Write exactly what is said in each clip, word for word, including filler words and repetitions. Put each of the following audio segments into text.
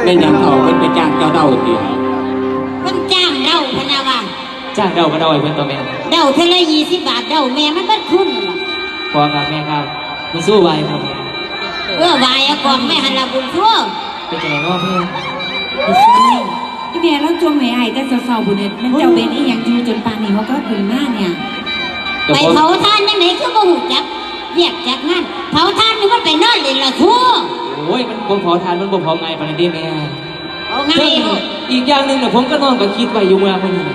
เป็นหยังเขาเพิ่นไปจ้างเจ้าเดาติ เพิ่นจ้างเดาพะนะว่า จ้างเดาก็เดาให้เพิ่นตัวแม่ เดาเทื่อละยี่สิบบาท เดาแม่มันเบิดคืนนั่นล่ะ พอครับแม่ครับ บุญสู้ไหวครับ เออ ไหวอะ กองแม่หันละบุญสู้ เป็นจังได๋เนาะแม่ บุญสู้ อีแม่ลาวจ่มให้อ้ายแต่เช้าๆ พุ้นเด้ มันเจ้าเป็นอีหยังอยู่จนป่านนี้บ่กลับคืนมาเนี่ย ไปเผาถ่านจังได๋คือบ่ฮู้จักเวียกจักงาน เผาถ่านนี่มันไปนอนเล่นละซั่ว โอ้ย มันบ่เผาถ่าน มันบ่เผาง่ายปานนั้นเด้แม่ เอาง่ายโลด อีกอย่างหนึ่งน่ะ ผมกับน้องก็คิดไว้อยู่เมื่อมื้อนี้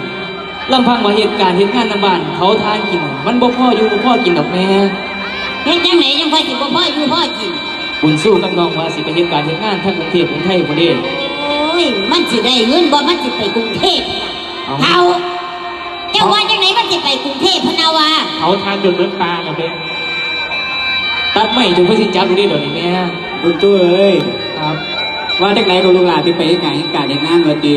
ลำพังว่าเฮ็ดการเฮ็ดงานนำบ้าน เผาถ่านกินน่ะ มันบ่พออยู่บ่พอกินดอกแม่ เฮ็ดจังไดจังค่อยสิบ่พออยู่พอกิน บุญสู้กับน้องว่าสิไปเฮ็ดการเฮ็ดงานทางกรุงเทพฯกรุงไทยพุ้นเด้ โอ้ย มันสิได้เงินบ่ มันสิไปกรุงเทพฯ เอา เฒ่า เจ้าว่าจังไดมันสิไปกรุงเทพฯพะนะวา เผาถ่านจนเบิดป่าแล้วเด้ ตัดไม้จนเพิ่นสิจับอยู่เด้เดี๋ยวนี้แม่ บุญตู้เอ้ย ครับ ว่าจังได๋ก็ลูกหลานที่ไปเฮ็ดงานเฮ็ดการเฮ็ดงานว่าติ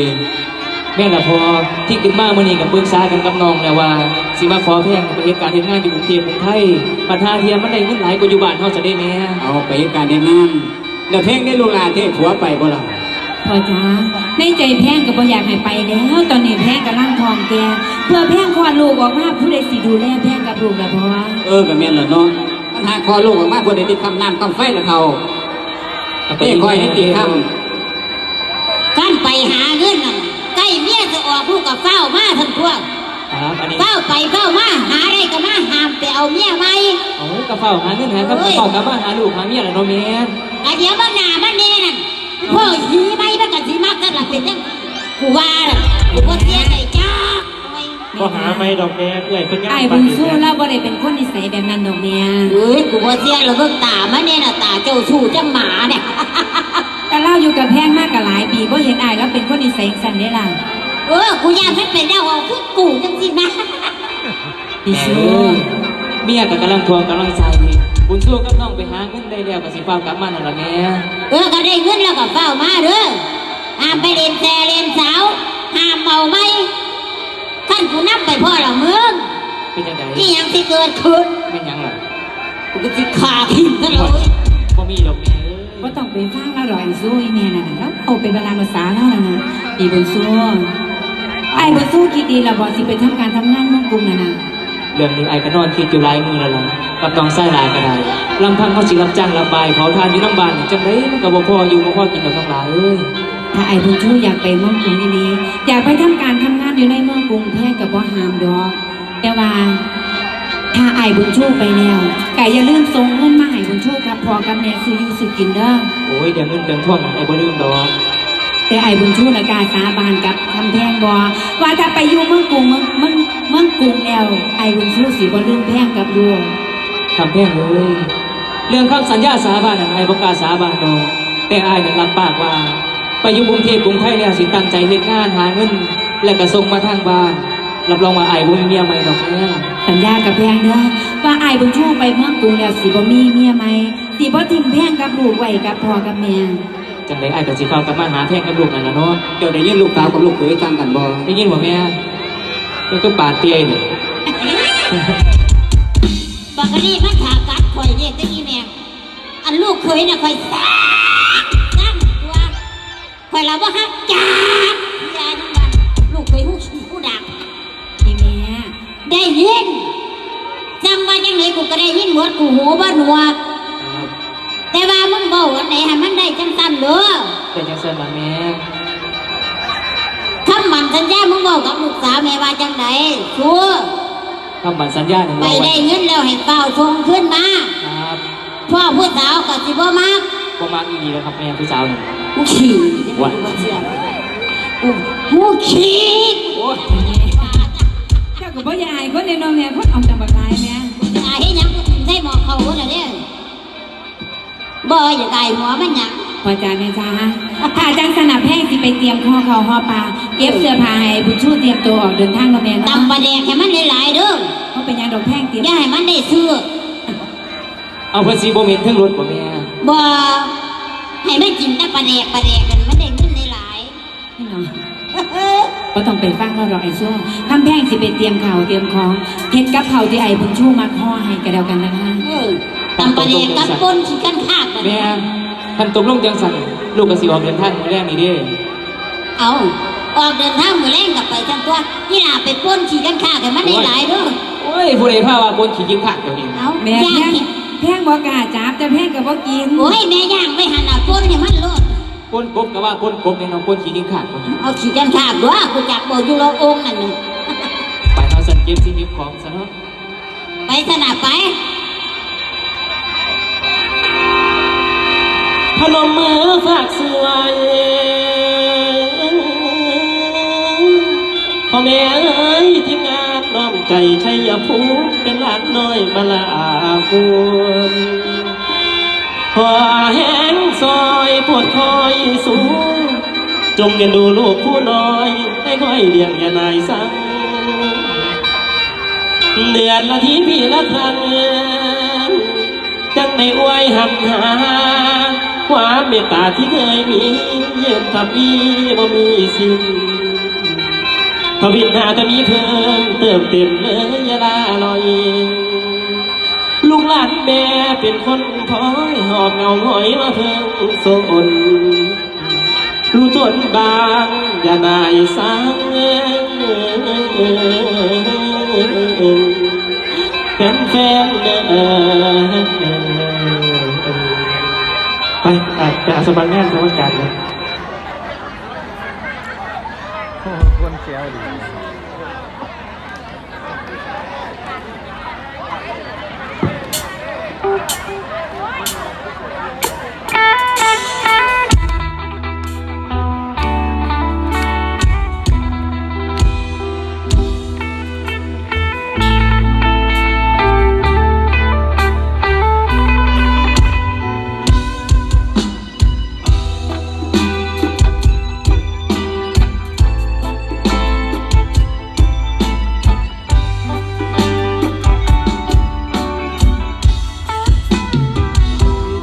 แม่นล่ะพ่อ ที่ขึ้นมามื้อนี้ก็ปรึกษากันกับน้องแล้วว่า สิมาขอแพงไปเฮ็ดการเฮ็ดงานอยู่กรุงเทพฯกรุงไทย บัดห่าเทื่อมันได้เงินหลายกว่าอยู่บ้านเฮาซะเด้แม่ เอาไปเฮ็ดการเฮ็ดงาน แล้วแพงได้ลูกหลานเทผัวไปบ่ล่ะ พ่อจ๋า ในใจแพงก็บ่อยากให้ไปแล้ว ตอนนี้แพงกำลังท้องแก่ เพื่อแพงคลอดลูกออกมา ผู้ใดสิดูแลแพงกับลูกล่ะพ่อ เออ ก็แม่นล่ะเนาะ มันหาคลอดลูกออกมา ผู้ใดติดค้ำน้ำค้ำไฟล่ะเฒ่า ก็ไป เอ้ย คอยให้ติดค้ำ การไปหาเงินนั่น ใกล้เมียจะออกลูกก็ฟ้าวมาซั่นตัว ครับ อันนี้ ฟ้าวไปฟ้าวมา หาได้ก็มา ห้ามไปเอาเมียใหม่ เอาก็ฟ้าวหาเงินหาคำ โอ้ย ก็ฟ้าวกลับมาหาลูกหาเมียล่ะเนาะแม่ อ่ะ เดี๋ยวมันหน้ามันแน่นั่น พ่อหีใหม่มันก็สิมักกันล่ะ เป็นจัง กูว่าล่ะ กูบ่เสียใจจักหน่อย บ่หาใหม่ดอกแม่ เอื้อยเพิ่นยัง อ้ายบุญสู้ ปานนี้ ลาวบ่ได้เป็นคนนิสัยแบบนั้นดอกแม่ เอ้ย กูบ่เสียแล้ว เบิ่งตามันแน่น่ะ ตาเจ้าชู้จังหมาเนี่ย แต่ลาวอยู่กับแพงมาก็หลายปี บ่เห็นอ้ายลาวเป็นคนนิสัยจังซั่นเด้ล่ะ เออ กูย้านมันเป็นดาวออกคือกูจังซี่นะ พี่ แม่ สู้ เอ้ย เมียก็กำลังทวงกำลังใส่ บุญสู้กับน้องไปหาเงินได้แล้วก็สิฟ้าวกลับมานั่นล่ะแม่ เออ ก็ได้เงินแล้วก็ฟ้าวมาเด้อ ห้ามไปเล่นแซ่เล่นสาว ห้ามเมาใหม่ คันกูนำไปพ้อละมึง เป็นจังได๋ อีหยังสิเกิดขึ้น เป็นหยังล่ะ กูก็สิฆ่าทิ้งซะเลย บ่มีดอกแม่เอ้ย บ่ต้องไปฟังลาวดอก ไอ้สู้อีแม่นั่นน่ะ ลาวเอาไปบรรดาภาษาลาวนั่นน่ะ พี่บุญสู้ อ้ายบุญสู้คิดดีแล้วบ่ สิไปทำการทำงานเมืองกรุงนั่นน่ะ เรื่องนี้อ้ายก็นอนคิดอยู่หลายมื้อแล้วล่ะ กับน้องชายหลานก็ได้ ลำพังเขาสิรับจ้างรับบายเผาถ่านอยู่นำบ้านนี่ จังได๋มันก็บ่พออยู่บ่พอกินดอกน้องหลาเอ้ย ถ้าอ้ายบุญสู้อยากไปเมืองกรุงอีหลี อยากไปทำการทำงานอยู่ในเมืองกรุง แพงก็บ่ห้ามดอก แต่ว่า ถ้าอ้ายบุญสู้ไปแล้ว ก็อย่าลืมส่งเงินมาให้บุญสู้กับพ่อกับแม่ซื้ออยู่ซื้อกินเด้อ โอ้ย เรื่องเงินเรื่องทองอ้ายบ่ลืมดอก แต่อ้ายบุญสู้น่ะกล้าสาบานกับคำแพงบ่ ว่าถ้าไปอยู่เมืองกรุง เมือง เมือง เมืองกรุงแล้ว อ้ายบุญสู้สิบ่ลืมแพงกับลูก คำแพงเอ้ย เรื่องคำสัญญาสาบานนั้นอ้ายบ่กล้าสาบานดอก แต่อ้ายนั้นรับปากว่า ไปอยู่กรุงเทพฯกรุงไทยแล้วสิตั้งใจเฮ็ดงานหาเงิน แล้วก็ส่งมาทางบ้าน รับรองว่าอ้ายบ่มีเมียใหม่ดอกแพง สัญญากับแพงเด้อ ว่าอ้ายบุญชูไปเมืองกรุงแล้วสิบ่มีเมียใหม่ สิบ่ถิ่มแพงกับลูกไว้กับพ่อกับแม่ จั่งใดอ้ายก็สิฟ้าวกลับมาหาแพงกับลูกนั่นล่ะเนาะ เจ้าได้ยินลูกสาวกับลูกเขยสั่งกันบ่ ได้ยินบ่แม่ ก็คือปากเตี้ยนี่ บักอันนี้มันถากัดข่อยเนี่ยแต่อีแม่ อันลูกเขยน่ะข่อยซักซ้ำตัว ข่อยละบ่ฮักจักเทื่อนั่นว่าลูกเขยฮู้ขี้ฮู้ดัก อีแม่ ได้ยิน จั่งว่าจั่งใดกูก็ได้ยินหมด กูหูบ่หนวก ครับ แต่ว่ามึงเว้าอันใดให้มันได้จั่งซั่นเด้อ ได้จั่งซั่นล่ะแม่ คำมั่นสัญญามึงเว้ากับลูกสาวแม่ว่าจั่งใด ซัว คำมั่นสัญญานี่ ไปได้เงินแล้วให้ฟ้าวส่งคืนมา ครับ พ่อผู้สาวก็สิบ่มัก บ่มักอีหลีแล้วครับแม่ผู้สาวนี่ กูขี้ ว่า กูบ่เชื่อ กู กูขี้ โอ้ย เจ้าก็บ่อยากอายคนเด้เนาะแม่ คนเอาแต่บักหลายแม่ กูสิอายเฮ็ดหยัง กูถิ่มใส่หม้อข้าวหมดแล้วเด้ บ่อยากอายหัวมันหยัง พ่อจ๋าแม่จ๋า ถ้าจั่งซั้นน่ะแพงสิไปเตรียมห่อข้าวห่อปลา เก็บเสื้อผ้าให้บุญชูเตรียมตัวออกเดินทางเนาะแม่เนาะ ตำปลาแดกให้มันหลายๆเด้อ บ่เป็นหยังดอกแพงเตรียม อย่าให้มันได้ซื้อ เอาเพิ่นสิบ่เหม็นเทิงรถบ่แม่ บ่ ให้มันกินแต่ปลาแดก ปลาแดกกันมันได้เงินหลายๆ นี่เนาะ บ่ต้องไปฟังลาวดอกไอ้ซัว คำแพงสิไปเตรียมข้าวเตรียมของ เฮ็ดกับข้าวที่ไอ้บุญชูมักห่อให้ก็แล้วกันนะคะ เออ ตำปลาแดกกับป่นขี้คันคากนั่น แม่ คันตกลงจังซั่น ลูกก็สิออกเดินทางมื้อแลงนี่เด้ เอา ออกเดินทางมื้อแลงก็ไปซั่นตั่ว อีหล่าไปป่นขี้คันคากให้มันได้หลายเด้อ โอ้ย ผู้ใดพาว่าป่นขี้คันคากเดี๋ยวนี้ เอา แม่ ย่าง แพง ขี้ แพงบ่กล้าจับ แต่แพงก็บ่กิน โอ้ย แม่ย่างไว้หั่นล่ะ ป่นให้มันโลด ป่นกบก็ว่าป่นกบแน่นอน ป่นขี้คันคาก เอาขี้คันคากดัว กูจักบ่อยู่ละองค์นั่นน่ะ ไปเฮาซั่นเก็บสิ่งเก็บของซะเนาะ ไปสนะไป พนมมือฝากสวย พ่อแม่เอ้ย ทีมงานน้อมใจชัยภูมิ เป็นหลานน้อยมาลาบุญ พ่อแหงซอยโพดคอยสูง จงเอ็นดูลูกผู้น้อย ให้คอยเลี้ยงอย่านายสั่ง เดือนละทีปีละครั้ง จังได้อวยหันหา ความเมตตาที่เคยมี ยืนทวีบ่มีสิ้น ทวีหาก็มีเพิ่ม เติมเต็มเลยอย่าละลอย ลูกหลานแม่เป็นคนพลอย หอบเหงาหงอยมาเพิ่งสน รู้ตนบ้างอย่านายสัง แฟนๆ เด้อ ไป ไป ไปหาสมัครงานทางการเลย โอ้โห คนแซวดี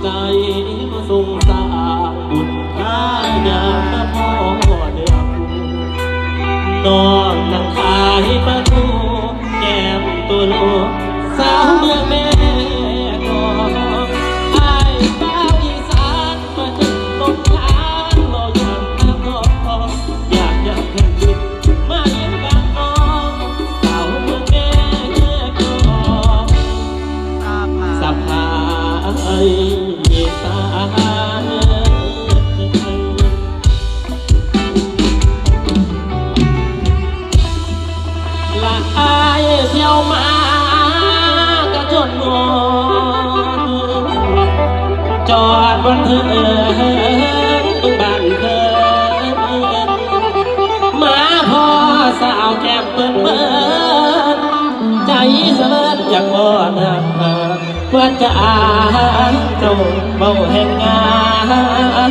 ใจมาส่งสร้างบุญพายามมาพ่อเดือผู้น้องนั่งขายปลาทูแก้มตัวโลสาวเมืองแม่กลองอ้ายสาวอีสานมาถึงลงทางรออย่างทางทองอยากอยากแข่งบิน มาเลี้ยงบางน้องสาวเมืองแม่กลองสะพายตาละอายเที่ยวมากะจนงอน จอดบนเทิงบ้านเทิงมาพอสาวแก้มเปิ้นเปิ้นใจสะเลินอยากวอนว่าจะอาเจ้าเบาแห่งงาน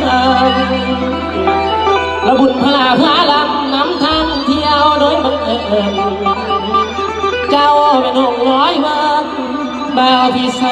ละบุญพลาพาลำนำทางเที่ยวโดยบังเอิญเจ้าเป็นองค์ร้อยวันบ่าวพิส